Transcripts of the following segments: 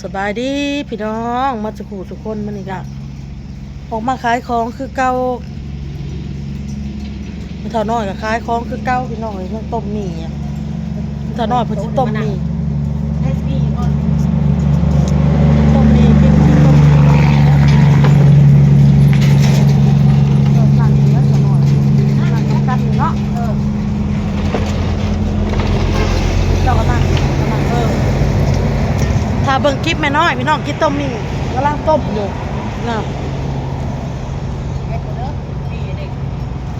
ສະບາຍດີພີ່ນ້ອງໝົດສູ່ຜູ້ສູ່ຄົນ, ມື້ນີ້ກະອອກມາຂາຍຂອງຄືເກົ່າ. ແມ່ເຖົ້ານ້ອຍກະຂາຍຂອງຄືເກົ່າພີ່ນ້ອງເອີຍ, ຍັງຕົ້ມໝີ່. ແມ່ເຖົ້ານ້ອຍເພິ່ນຊິຕົ້ມໝີ່ ຕົ້ມໝີ່ກິນ ກິນຕົ້ມໝີ່. ເອີ ນັ່ງຢູ່ເດີສາວນ້ອຍ ນັ່ງກັນຢູ່ເນາະ. ເອີ ເຈົ້າກໍນັ່ງ ເຈົ້າກໍນັ່ງ ເອີ ຖ້າເບິ່ງຄລິບແມ່ນ້ອຍພີ່ນ້ອງ ກິນຕົ້ມໝີ່ ກຳລັງຕົ້ມຢູ່ນະ.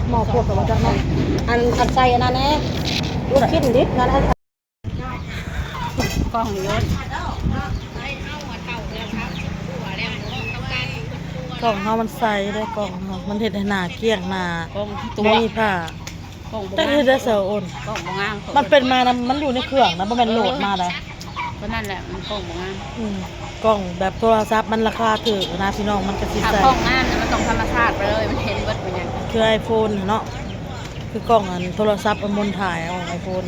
ໝໍ້ພວກກໍບໍ່ຈັກເນາະ ອັນ ອັນໃສ່ອັນນັ້ນແດ່ ລູກຊິ້ນດິບນັ້ນ ອັນ ກ້ອງຢູ່ ກ້ອງເຮົາມັນໃສເດ້, ກ້ອງເຮົາມັນເຮັດໃຫ້ໜ້າກ້ຽງ ໜ້າ ກ້ອງຕົວ ມີຜ້າ ກ້ອງບໍ່ງາມ ຈັກເຮັດໄດ້ສາວໂອນ ກ້ອງບໍ່ງາມ. ມັນເປັນມານຳ ມັນຢູ່ໃນເຄື່ອງນະ ບໍ່ແມ່ນໂຫຼດມາໃດ. ເອີ ກໍນັ້ນແຫຼະ ມັນກ້ອງບໍ່ງາມ. ອືມ ກ້ອງແບບໂທລະສັບມັນລາຄາຖືກນະພີ່ນ້ອງ, ມັນກໍຊິໃສ່ ຖ້າກ້ອງງາມນະ ມັນຕ້ອງທຳມະຊາດເລີຍ ມັນເຫັນເບິດເປັນຫຍັງ. ຄືໄອໂຟນຫັ້ນເນາະ ຄືກ້ອງອັນໂທລະສັບ ອາ ມົນຖ່າຍເອົາໄອໂຟນ.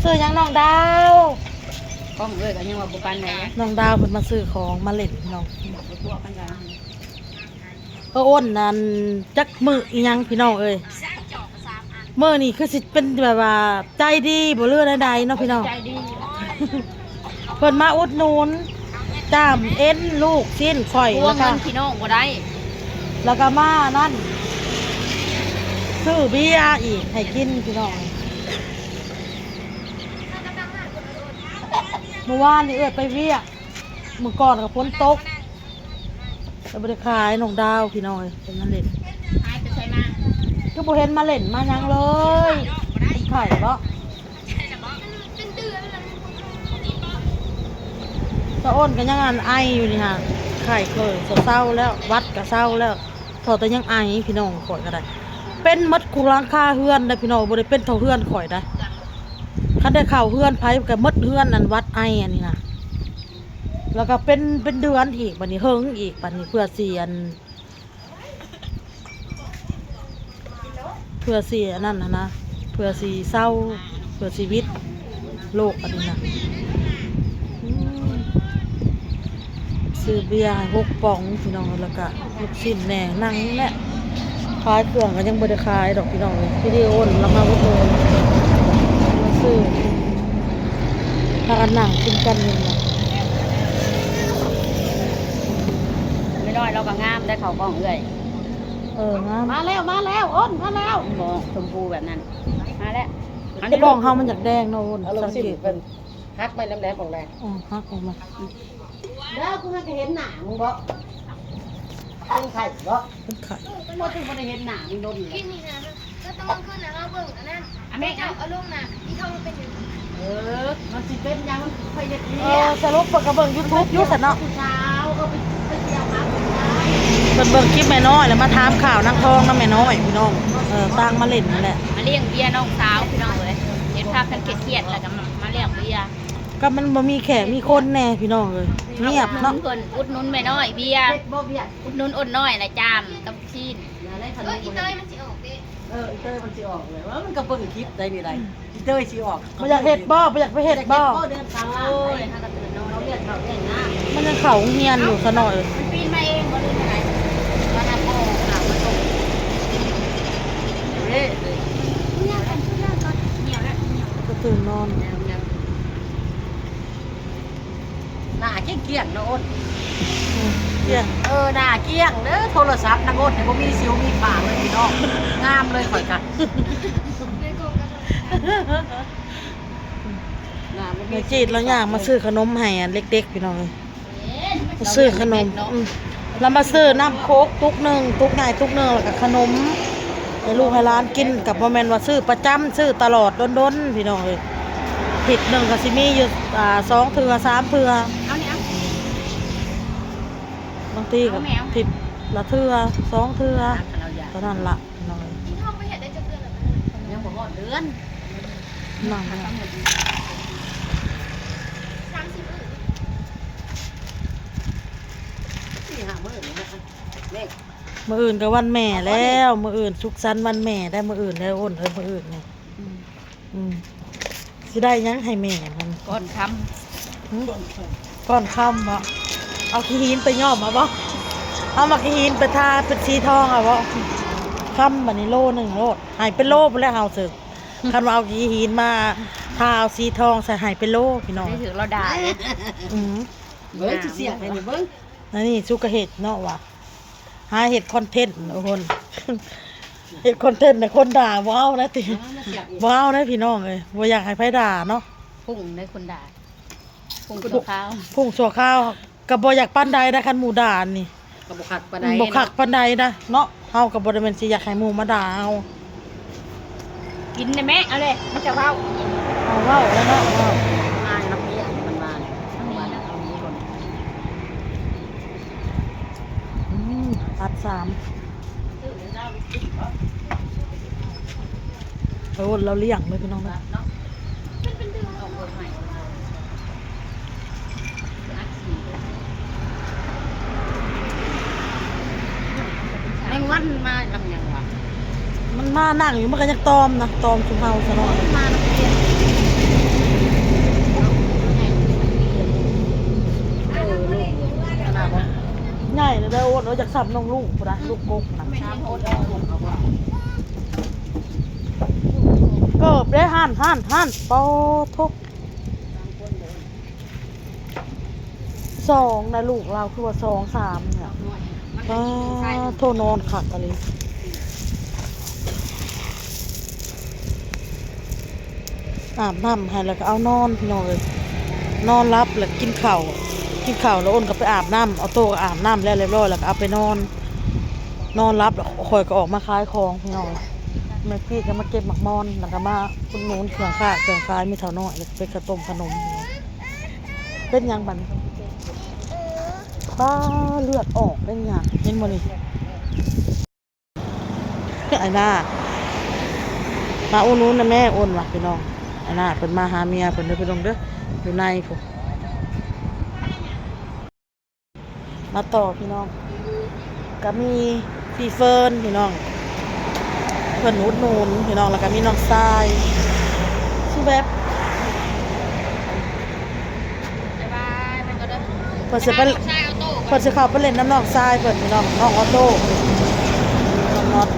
ຊື່ຫຍັງນ້ອງດາວ? ກ້ອງເອື້ອຍກໍຍັງວ່າບໍ່ປານໃດ. ນ້ອງດາວເພິ່ນມາຊື້ຂອງມາຫຼິ້ນພີ່ນ້ອງ. ເອີ ໂອນ ອັນ ຈັກມື້ອີ່ຫຍັງພີ່ນ້ອງເອີຍ, ມື້ນີ້ຄືຊິເປັນແບບວ່າໃຈດີບໍ່ ຫຼືແນວໃດເນາະພີ່ນ້ອງ. ໃຈດີ ເພິ່ນມາອຸດໜູນ ຈ້າມເອັນ ລູກຊີ້ນຂ້ອຍ ທວງເງິນພີ່ນ້ອງບໍ່ໄດ້ ແລ້ວກໍ ແລ້ວກໍມານັ້ນ ຊື້ເບຍອີກໃຫ້ກິນພີ່ນ້ອງ. ມື້ວານນີ້ເອື້ອຍໄປວຽກ ມື້ກ່ອນກໍຝົນຕົກ ແລ້ວບໍ່ໄດ້ຂາຍ. ນ້ອງດາວພີ່ນ້ອງເອີຍ ເພິ່ນມາຫຼິ້ນ ຫາຍໄປໃສມາ ຄືບໍ່ເຫັນມາຫຼິ້ນມາຫຍັງເລີຍ. ເປັນໄຂ້ບໍ? ສາວໂອນກໍຍັງອັນໄອຢູ່ນີ້ຫາ ໄຂ້ກໍເຊົາແລ້ວ ຫວັດກໍເຊົາແລ້ວ ເທົ່າແຕ່ຍັງໄອພີ່ນ້ອງ. ຂ້ອຍກໍໄດ້ເປັນໝົດຄູ່ຫຼັງຄາເຮືອນໄດ໋ພີ່ນ້ອງ, ບໍ່ໄດ້ເປັນເທົ່າເຮືອນຂ້ອຍໄດ໋. ຄັນໄດ້ເຂົ້າເຮືອນໃຜກໍໝົດເຮືອນ ອັນຫວັດໄອອັນນີ້ນະ. ແລ້ວກໍເປັນ ເປັນເດືອນອີກ ບັດນີ້ເຫິງອີກ ບັດນີ້ເພື່ອຊິອັນ ເພື່ອຊິອັນນັ້ນຫັ້ນນະ ເພື່ອຊິເຊົາ ເພື່ອຊີວິດໂລກອັນນີ້ນະ. ອືມ ຊື້ເບຍໃຫ້ຫົກປ໋ອງພີ່ນ້ອງ ແລ້ວກະລູກຊິ້ນແດ່ ນັ່ງນີ້ແຫຼະ ຂາຍເຄື່ອງກໍຍັງບໍ່ໄດ້ຂາຍດອກພີ່ນ້ອງເອີຍ. ວິດີໂອລະມາອຸດໜູນ ມາຊື້ ພາກັນນັ່ງກິນກັນຢູ່ນີ້. ແມ່ນ້ອຍລາວກໍງາມໄດ໋ ເຂົ້າກ້ອງເອື້ອຍ. ເອີ ງາມ ມາແລ້ວ ມາແລ້ວ ໂອນ ມາແລ້ວ. ບໍ່ ຊົມພູແບບນັ້ນ ມາແລ້ວ. ກ້ອງເຮົາມັນຢາກແດງເນາະ ໂອນ ເອົາລູກຊິ້ນ ສັງເກດ ເພິ່ນຫັກໄມ້ແຫຼມໆອອກແດ່. ອໍ ຫັກອອກມາ ເດີ ກູຫາກະເຫັນໜ້າມຶງບໍ? ເປັນໄຂ້ບໍ? ເປັນໄຂ້ ບໍ່ຖືກ ບໍ່ໄດ້ເຫັນໜ້າມຶງດົນແລ້ວ. ກິນນີ້ນະ ກໍຕອນກາງຄືນນະ ເຮົາເບິ່ງອັນນັ້ນ ອັນແມ່ ເຈົ້າເອົາລົງນະ ອີ່ທອງມັນເປັນຫຍັງ? ເອີ ມັນຊິເປັນຫຍັງ ມັນຄ່ອຍເຮັດວຽກ. ເອີ ສະຫຼຸບເພິ່ນກໍເບິ່ງຢູທູບຢູ່ຊັ້ນເນາະ ຜູ້ສາວ ເອີ ໄປ ໄປທ່ຽວຫາເພິ່ນໄດ້. ເພິ່ນເບິ່ງຄລິບແມ່ນ້ອຍ ແລ້ວມາຖາມຂ່າວນາງທອງນຳແມ່ນ້ອຍພີ່ນ້ອງ. ເອີ ຕ່າງມາຫຼິ້ນຫັ້ນແຫຼະ ມາລ້ຽງເບຍນ້ອງສາວພີ່ນ້ອງເອີຍ. ເຫັນພາກັນຄຽດໆ ແລ້ວກໍມາ ມາລ້ຽງເບຍ. ກໍມັນບໍ່ມີແຂກມີຄົນແດ່ພີ່ນ້ອງເອີຍ ງຽບເນາະ. ເພິ່ນອຸດໜູນແມ່ນ້ອຍເບຍ ເຮັດບໍ່ວຽກ ອຸດໜູນອົນນ້ອຍນະ ຈ້າມກັບຊີ້ນ. ເອີ ອີເຕີຍມັນຊິອອກເດ້. ເອີ ອີເຕີຍມັນຊິອອກເລີຍ ວ່າມັນກໍເບິ່ງຄລິບໄດ້ນີ້ໄດ໋. ອືມ ອີເຕີຍຊິອອກ ບໍ່ຢາກເຮັດບໍ? ບໍ່ຢາກໄປເຮັດບໍ? ບໍ່ເດີນທາງ ໂອ້ຍ ຫາກະຕື່ນນອນ ເຮົາວຽກເຮົາວຽກນະ. ມັນຍັງເຂົ້າໂຮງຮຽນຢູ່ຊະໜ້ອຍ. ມັນປີນມາເອງບໍ່ ຫຼືຈັ່ງໃດ? ວ່າຖ້າພໍ່ເຂົາມາສົ່ງ ເດ້ ເດ້ ເນຍ ກໍຕື່ນນອນ. ໜ້າກ້ຽງໆເນາະ ໂອນ. ອືມ ກ້ຽງ ເອີ ໜ້າກ້ຽງເດີ. ໂທລະສັບນາງໂອນນີ້ບໍ່ມີສິວມີຄາງເລີຍພີ່ນ້ອງ ງາມເລີຍຂ້ອຍກະ. ແມ່ຈີດລາວຍ່າງມາຊື້ຂະໜົມໃຫ້ອັນເດັກໆ ພີ່ນ້ອງເອີຍ. ມາຊື້ຂະໜົມ ອືມ ລາວມາຊື້ນ້ຳໂຄກຕຸກໜຶ່ງ ຕຸກໃຫຍ່ຕຸກໜຶ່ງ ແລ້ວກະຂະໜົມໃຫ້ລູກໃຫ້ຫຼານກິນ. ກະບໍ່ແມ່ນວ່າຊື້ປະຈຳ ຊື້ຕະຫຼອດດົນໆ ພີ່ນ້ອງເອີຍ. ທິດໜຶ່ງກະຊິມີຢູ່ ອ່າ ສອງເທື່ອ ສາມເທື່ອ. ເອົານີ້ ເອົາ ບາງທີກະທິດລະເທື່ອ ສອງເທື່ອ ເທົ່ານັ້ນລະ ພີ່ນ້ອງເອີຍ. ຍັງບໍ່ຮອດເດືອນ ນັ້ນແຫຼະ ສາມສີ່ມື້ ສີ່ຫ້າມື້ນີ້ນະ. ມື້ອື່ນກໍວັນແມ່ແລ້ວ ມື້ອື່ນສຸກສັນວັນແມ່ໄດ້ ມື້ອື່ນເດີ ໂອນເອີຍ ມື້ອື່ນນີ້. ອືມ ອືມ ຊິໄດ້ຫຍັງໃຫ້ແມ່ມັນ? ກ່ອນຄ່ຳ ຫື? ກ່ອນຄ່ຳ ກ່ອນຄ່ຳເນາະ ເອົາຂີ້ຫີນໄປຍ້ອມເອົາບໍ່? ເອົາໝາກຂີ້ຫີນໄປທາເປັນສີທອງເອົາບໍ່? ຄ່ຳບັດນີ້ໂລໜຶ່ງໂລດ ໃຫ້ເປັນໂລພຸ້ນແຫຼະເຮົາເສີກ ຄັນວ່າເອົາຂີ້ຫີນມາທາເອົາສີທອງໃສ່ໃຫ້ເປັນໂລພີ່ນ້ອງ ໄດ້ຖືກລາວດ່າເດ້. ອືມ ເບິ່ງຊິສຽກໃຫ້ນີ້ເບິ່ງ ອັນນີ້ສຸກກະເຮັດເນາະວ່າ ຫາເຮັດຄອນເທັນທຸກຄົນ ເຮັດຄອນເທັນນະ ຄົນດ່າບໍ່ເອົານະຕິ ບໍ່ເອົານະພີ່ນ້ອງເອີຍ ບໍ່ຢາກໃຫ້ໃຜດ່າເນາະ. ພຸ້ງໄດ້ຄົນດ່າ ພຸ້ງຊົ່ວຄາວ ພຸ້ງຊົ່ວຄາວ ກໍບໍ່ຢາກປານໃດນະ ຄັນໝູ່ດ່ານີ້ ກໍບໍ່ຄັກປານໃດ ບໍ່ຄັກປານໃດນະເນາະ. ເຮົາກໍບໍ່ໄດ້ແມ່ນຊິຢາກໃຫ້ໝູ່ມາດ່າເຮົາ. ກິນໄດ້ແມະ ເອົາເລີຍ ມັນຈະເວົ້າ ເອົາເວົ້າແລ້ວເນາະ ເວົ້າ ມານຳເມຍ ອັນນີ້ມັນມາ ເອົານີ້ກ່ອນ. ອືມ ອັດສາມ ໂອ້ ລາວລ້ຽງເລີຍພີ່ນ້ອງເອີຍ. ແມງວັນມານຳຫຍັງວະ? ມັນມານັ່ງຢູ່ ມັນກໍຍັງຕອມນະ ຕອມຊຸມເຮົາຊະເນາະ. ມານຳເພິ່ນ ເອີ ລູກ ຂະໜາດບໍ່ ໃຫຍ່ແລ້ວເດີ ໂອນ ໂອນ ຢາກສ່ຳນ້ອງລຸງພຸ້ນນະ ລູກກົກນະ. ເກີບເດ້ ຫັ້ນ ຫັ້ນ ຫັ້ນ ປາໂທ. ສອງນະ ລູກລາວຄືວ່າສອງສາມນີ້ ປາໂທ ນອນຄັກອີ່ຫຼີ. ອາບນ້ຳໃຫ້ແລ້ວກໍເອົານອນພີ່ນ້ອງເອີຍ ນອນຫຼັບແລ້ວກິນເຂົ້າ ກິນເຂົ້າແລ້ວໂອນກໍໄປອາບນ້ຳ ອອໂຕ້ກໍອາບນ້ຳແລ້ວລຽບຮ້ອຍ ແລ້ວກໍເອົາໄປນອນ ນອນຫຼັບແລ້ວຂ້ອຍກໍອອກມາຂາຍຂອງພີ່ນ້ອງ. ແມ່ກີ້ກໍມາເກັບໝາກມອນ ແລ້ວກໍມາອຸດໜູນເຄື່ອງຄ້າເຄື່ອງຂາຍ ມີເຖົ້ານ້ອຍ ແລ້ວກໍເປັນເຂົ້າຕົ້ມຂະໜົມ. ເປັນຫຍັງບັດນີ້ ປ້າ ເລືອດອອກເປັນຫຍັງ ເຫັນບໍ່ນີ້? ອ້າຍໜ້າ ມາອຸດໜູນນະແມ່ ໂອນວ່າພີ່ນ້ອງ. ອ້າຍໜ້າເພິ່ນມາຫາເມຍເພິ່ນເດີພີ່ນ້ອງເດີ ຢູ່ໃນພຸ້ນ. ມາຕໍ່ພີ່ນ້ອງ ກະມີພີ່ເຟີນພີ່ນ້ອງ ເພິ່ນອຸດໜູນພີ່ນ້ອງ ແລ້ວກະມີນ້ອງຊາຍ ຄືແບບ ເພິ່ນຊິໄປ ເພິ່ນຊິເຂົ້າໄປຫຼິ້ນນຳນ້ອງຊາຍເພິ່ນພີ່ນ້ອງ ນ້ອງອອໂຕ້ ນ້ອງນອດ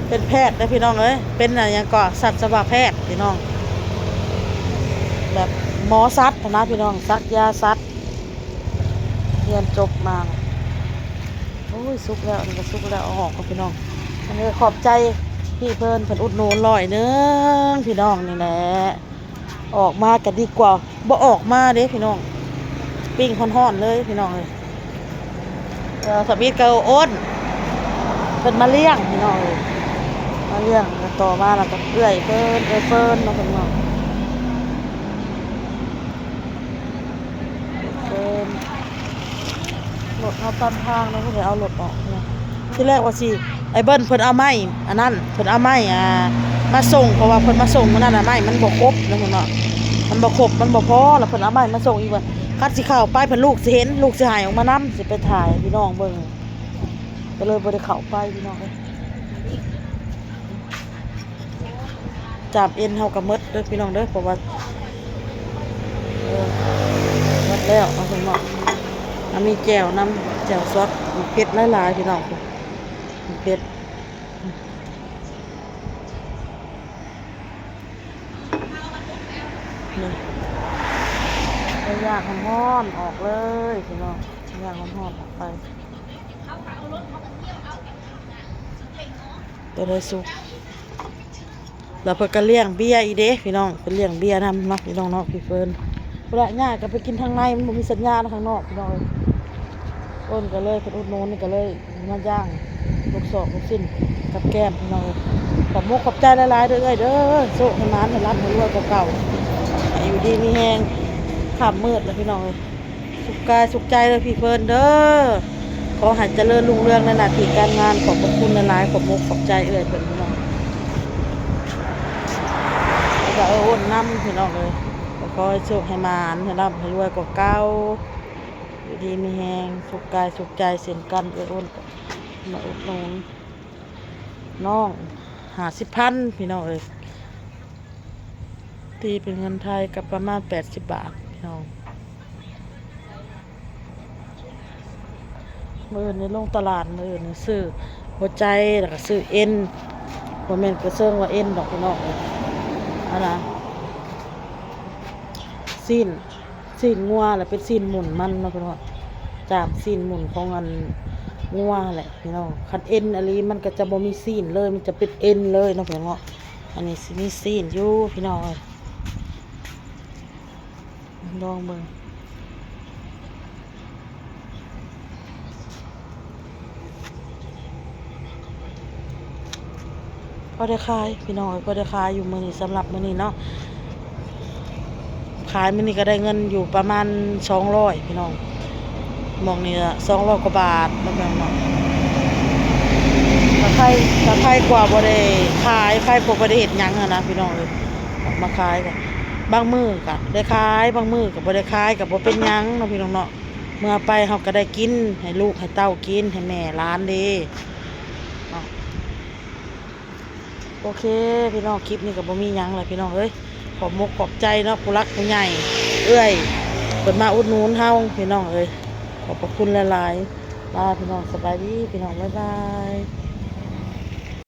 ເປັນແພດເດີພີ່ນ້ອງເອີຍ ເປັນອັນຫຍັງກໍ ສັດສະວະແພດພີ່ນ້ອງ ແບບໝໍສັດຫັ້ນນະພີ່ນ້ອງ ສັກຢາສັດ ຮຽນຈົບມາ. ໂອ້ຍ ສຸກແລ້ວ ອັນນີ້ກໍສຸກແລ້ວ ເອົາອອກກ່ອນພີ່ນ້ອງ. ອັນນີ້ຂອບໃຈພີ່ເພິ່ນ ເພິ່ນອຸດໜູນຮ້ອຍໜຶ່ງພີ່ນ້ອງ ນີ້ແຫຼະ. ອອກມາກໍດີກວ່າບໍ່ອອກມາເດ້ພີ່ນ້ອງ ປີ້ງຮ້ອນໆເລີຍພີ່ນ້ອງເອີຍ. ເອີ ທຳອິດກໍໂອນ ເພິ່ນມາລ້ຽງພີ່ນ້ອງເອີຍ ມາລ້ຽງ. ແລ້ວຕໍ່ມາແລ້ວກໍເອື້ອຍເພິ່ນ ເອື້ອຍເຟີນເນາະພີ່ນ້ອງ. ເອີ ລົດເຮົາຕັນທາງເນາະ ເພິ່ນໄດ້ເອົາລົດອອກເນາະ. ທີແລກວ່າຊິ ໄອ້ເບິ່ນເພິ່ນເອົາໄມ້ອັນນັ້ນ ເພິ່ນເອົາໄມ້ ອ່າ ມາສົ່ງ ເພາະວ່າເພິ່ນມາສົ່ງມື້ນັ້ນນະ ໄມ້ມັນບໍ່ຄົບນະເພິ່ນເນາະ ມັນບໍ່ຄົບ ມັນບໍ່ພໍ ແລ້ວເພິ່ນເອົາໄມ້ມາສົ່ງອີກວ່າ ຄັນຊິເຂົ້າໄປເພິ່ນ ລູກຊິເຫັນ ລູກຊິໄຫ້ອອກມານຳ ຊິໄປຖ່າຍໃຫ້ພີ່ນ້ອງເບິ່ງ ກໍເລີຍບໍ່ໄດ້ເຂົ້າໄປພີ່ນ້ອງເອີຍ. ຈາມເອັນເຮົາກໍໝົດເດີພີ່ນ້ອງເດີ ເພາະວ່າ ເອີ ໝົດແລ້ວເນາະ ເພິ່ນເນາະ. ອ່າ ມີແຈ່ວນຳ ແຈ່ວຊອດ ເຜັດຫຼາຍໆພີ່ນ້ອງ ເຜັດ ນີ້ ໄປຍ່າງຮ້ອນໆ ອອກເລີຍພີ່ນ້ອງ ຍ່າງຮ້ອນໆ ອອກໄປ. ຕົວໃດສຸກ ແລ້ວເພິ່ນກໍລ້ຽງເບຍອີກເດ້ພີ່ນ້ອງ ເພິ່ນລ້ຽງເບຍນຳເນາະພີ່ນ້ອງເນາະ. ພີ່ເຟີນ ພຸ້ນລະ ຍ່າກໍໄປກິນທາງໃນ ມັນບໍ່ມີສັນຍານນະ ທາງນອກພີ່ນ້ອງເອີຍ. ເພິ່ນກໍເລີຍ ເພິ່ນອຸດໜູນນີ້ກໍເລີຍມາຍ່າງລູກຊອກລູກຊີ້ນກັບແກ້ມພີ່ນ້ອງເອີຍ. ຂອບມຸກຂອບໃຈຫຼາຍໆເດີເອື້ອຍເດີ ໂຊກໃຫ້ໝານ ໃຫ້ລ່ຳໃຫ້ລວຍກວ່າເກົ່າ ໃຫ້ຢູ່ດີມີແຮງ. ຄ່ຳມືດແລ້ວພີ່ນ້ອງເອີຍ ສຸກກາຍສຸກໃຈເດີພີ່ເຟີນເດີ ຂໍໃຫ້ຈະເລີນຮຸ່ງເຮືອງໃນໜ້າທີ່ການງານ. ຂອບພະຄຸນຫຼາຍໆ ຂອບມຸກຂອບໃຈເອື້ອຍເພິ່ນພີ່ນ້ອງ ແລ້ວກໍເອື້ອຍອ້ນນຳພີ່ນ້ອງເອີຍ. ກໍຂໍໃຫ້ໂຊກໃຫ້ໝານ ໃຫ້ລ່ຳໃຫ້ລວຍກວ່າເກົ່າ ຢູ່ດີມີແຮງ ສຸກກາຍສຸກໃຈເຊັ່ນກັນ. ເອື້ອຍອ້ນກໍມາອຸດໜູນນ້ອງ ຫ້າສິບພັນພີ່ນ້ອງເອີຍ ຕີເປັນເງິນໄທກໍປະມານແປດສິບບາດພີ່ນ້ອງ. ມື້ອື່ນນີ້ລົງຕະຫຼາດ ມື້ອື່ນນີ້ຊື້ຫົວໃຈ ແລ້ວກໍຊື້ເອັນ ບໍ່ແມ່ນກະເຊີງວ່າເອັນດອກພີ່ນ້ອງເອີຍ ອັນນະ ຊີ້ນ ຊີ້ນງົວ ແລະເປັນຊີ້ນໝຸ່ນມັນເນາະພີ່ນ້ອງ ຈາມຊີ້ນໝຸ່ນຂອງອັນງົວແຫຼະພີ່ນ້ອງ ຄັນເອັນອີ່ຫຼີມັນກໍຈະບໍ່ມີຊີ້ນເລີຍ ມັນຈະເປັນເອັນເລີຍເນາະພີ່ນ້ອງເນາະ ອັນນີ້ຊິມີຊີ້ນຢູ່ພີ່ນ້ອງເອີຍ. ລອງເບິ່ງ ພໍໄດ້ຂາຍພີ່ນ້ອງເອີຍ ພໍໄດ້ຂາຍຢູ່ມື້ນີ້ ສຳລັບມື້ນີ້ເນາະ ຂາຍມື້ນີ້ກໍໄດ້ເງິນຢູ່ປະມານສອງຮ້ອຍພີ່ນ້ອງ ໝ່ອງນີ້ສອງຮ້ອຍກວ່າບາດເນາະພີ່ນ້ອງເນາະ ກໍໄຄ ກໍໄຄກວ່າບໍ່ໄດ້ຂາຍ ໄຄກວ່າບໍ່ໄດ້ເຮັດຫຍັງຫັ້ນນະພີ່ນ້ອງເອີຍ ອອກມາຂາຍກໍ ບາງມື້ກໍໄດ້ຂາຍ ບາງມື້ກໍບໍ່ໄດ້ຂາຍ ກໍບໍ່ເປັນຫຍັງເນາະພີ່ນ້ອງເນາະ ເມື່ອໄປເຮົາກໍໄດ້ກິນ ໃຫ້ລູກໃຫ້ເຕົ້າກິນ ໃຫ້ແມ່ຫຼານເດ້ເນາະ. ໂອເຄພີ່ນ້ອງ ຄລິບນີ້ກໍບໍ່ມີຫຍັງແຫຼະພີ່ນ້ອງເອີຍ ຂອບມົກຂອບໃຈເນາະ ຜູ້ຫຼັກຜູ້ໃຫຍ່ເອື້ອຍ ເພິ່ນມາອຸດໜູນເຮົາພີ່ນ້ອງເອີຍ ຂອບພະຄຸນຫຼາຍໆ ລາພີ່ນ້ອງ ສະບາຍດີພີ່ນ້ອງ ບາຍບາຍ.